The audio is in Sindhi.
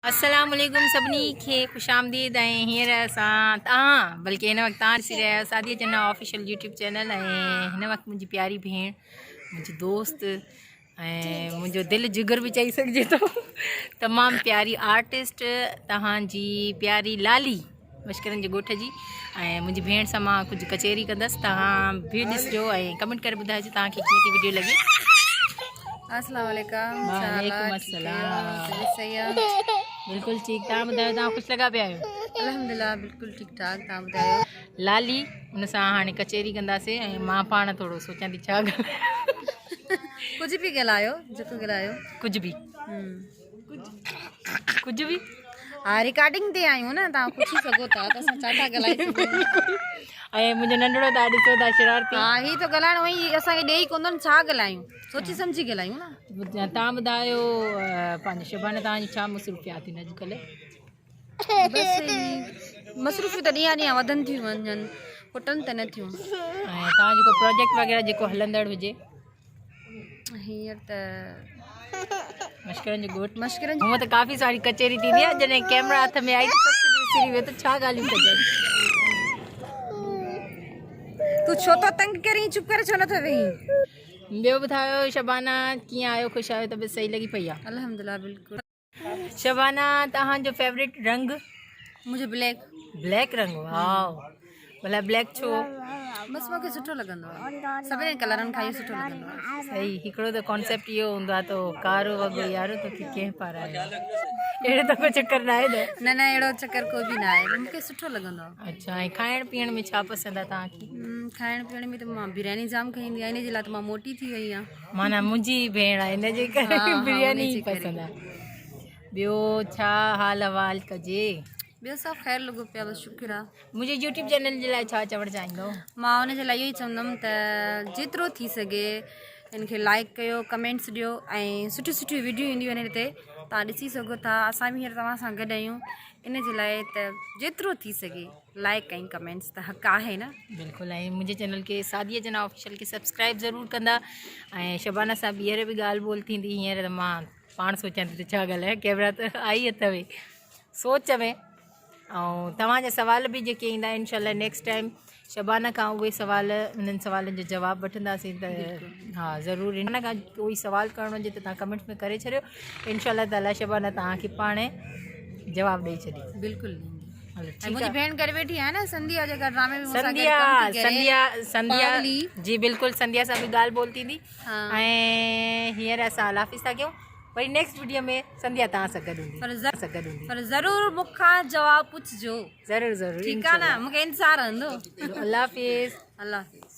السلام عليڪم سڀني کي خوش آمديد ۽ هينئر اسان توهان بلڪه هن وقت توهان ڏسي رهيا آهيو Sadia Channa official YouTube channel ۽ هن وقت منهنجي پياري ڀيڻ منهنجي دوست ۽ منهنجو دل جگر به چئي سگهجي ٿو تمام پياري آرٽسٽ توهان جي پياري لالي مشڪرن جي ڳوٺ جي ۽ منهنجي ڀيڻ سان مان ڪجهه ڪچهري ڪندس توهان به ڏسجو ۽ ڪمينٽ ڪري ٻڌائجو توهان کي ڪيئن ٿي وڊيو لڳي. السلام عليڪم وعليڪم السلام بلڪل ٺيڪ توهان ٻڌايو توهان خوش لڳا پيا آهيو الحمدلله بلڪل ٺيڪ ٺاڪ توهان ٻڌايو لالي ان سان هاڻي ڪچهري ڪنداسين ۽ مان پاڻ ٿورو سوچان ٿي ڇا ڪجهه به ڳالهايو جيڪو ڳالهايو ڪجهه به ڪجهه به ها رڪارڊنگ تي آهيون نه توهان پڇي سگهو ٿا ته اسان ڇا ٿا ڳالهائي سگهون ۽ منهنجو ننڍڙو ٿا ڏسو ٿا شرارتي ها هي ته ڳالهائڻ وئي اسان کي ڏيئي ڪونه ٿو ڇا ڳالهايون سوچي سمجهي ڳالهايون نه توهان ٻڌايو پنهنجو شبانه توهان جي ڇا مصروفيات آهن اڄڪلهه بس مصروفيون ته ڏينهن ڏينهن وڌن ٿيون وڃن کٽن ته نه ٿيون ۽ توهان جيڪو پروجيڪٽ وغيره جيڪو هلندڙ هجي هينئر ته مشڪرن جو ڳوٺ مشڪرن هونء ته ڪافي ساري ڪچهري ٿيندي آهي جڏهن ڪيمرا هٿ ۾ آئي ته سڀ ڪجهه وسري ويو ته ڇا ڳالهيون ڪجن تون ڇو ٿو تنگ ڪرين چپ ڪري ڇو نٿو ويهين ٻيو ٻڌايو شبانه ڪيئن آهيو خوش آهيو طبيعت صحيح لڳي پئي آهي الحمدلله بلڪل شبانه توهان جو فيورٽ رنگ؟ منهنجو بليڪ. بليڪ رنگ واو ڀلا بليڪ ڇو؟ بس مونکي سٺو لڳندو آهي سڀني ڪلرن کان اهو سٺو لڳندو آهي. صحيح هڪڙو ته ڪانسيپٽ اهو هوندو آهي ته ڪارو وڳو يارو توکي ڪنهن پارايو اهڙو ته ڪو چڪر ناهي نه؟ نه نه اهڙو چڪر ڪو به ناهي مونکي سٺو لڳندو آهي. اڇا ۽ کائڻ پيئڻ ۾ ڇا پسند آهي توهان کي؟ کائڻ پيئڻ ۾ ته مان برياني جام کائيندي آهيان ان جي لاء ته مان موٽي ٿي وئي آهيان. معنيٰ منهنجي ڀيڻ آهي ان جي ڪري برياني ئي پسند آهي ٻيو ڇا حال احوال ڪجي. ٻيو سڀ خير لڳو پيو بس شڪر آ. منهنجي يوٽيوب چينل جي لاء ڇا چوڻ چاهيندو. مان ان جي لاء اهو ئي چوندم ته جيترو ٿي سگهي ان کي لائڪ ڪيو ڪمينٽس ڏيو ۽ سٺيون سٺيون ويڊيو اينديون آهن هن تي توهان ڏسي سگهو ٿا اسان به هينئر توهان سان گڏ آهيون ان جي لاء ته جيترو ٿي سگهي لائڪ ۽ ڪمينٽس ته حق آهي نه. بلڪل ۽ منهنجي چينل کي سعديه چنا آفيشل کي سبسڪرائب ضرور ڪندا ۽ شبانه سان ٻيهر به ڳالهه ٻولهه ٿيندي هينئر ته مان پاڻ سوچان ٿي ته ڇا ڳالهايان ڪيمرا ته آئي اٿوي سوچ ۾ ۽ توهان جا سوال به جيڪي ايندا انشاء الله نيڪسٽ ٽائيم شبانه کان اهي سوال انهن سوالن جو جواب وٺنداسين ته ها ضرور ان کان ڪوئي سوال ڪرڻو هجي ته توهان ڪمينٽس ۾ ڪري ڇڏيو انشاء الله تعالي شبانه توهان کي پاڻ جواب ڏئي ڇڏيندي بلڪل ۽ منهنجي ڀيڻ گهر ويٺي آهي نه سنڌيا جيڪا ڊرامي ۾ مون سان گڏ سنڌيا ڪم ٿي ڪري سنڌيا سنڌيا پاولي. جي بلڪل سنڌيا سان به ڳالهه ٻولهه ٿيندي ها. ۽ هينئر اسان الله حافظ ٿا ڪيون وري نيڪسٽ وڊيو ۾ سنڌيا توهان سان گڏ هوندي پر سان گڏ هوندي پر ضرور مون کان جواب پڇجو ضرور ضرور ٺيڪ آهي نه مون کي انتظار رهندو الله حافظ الله حافظ.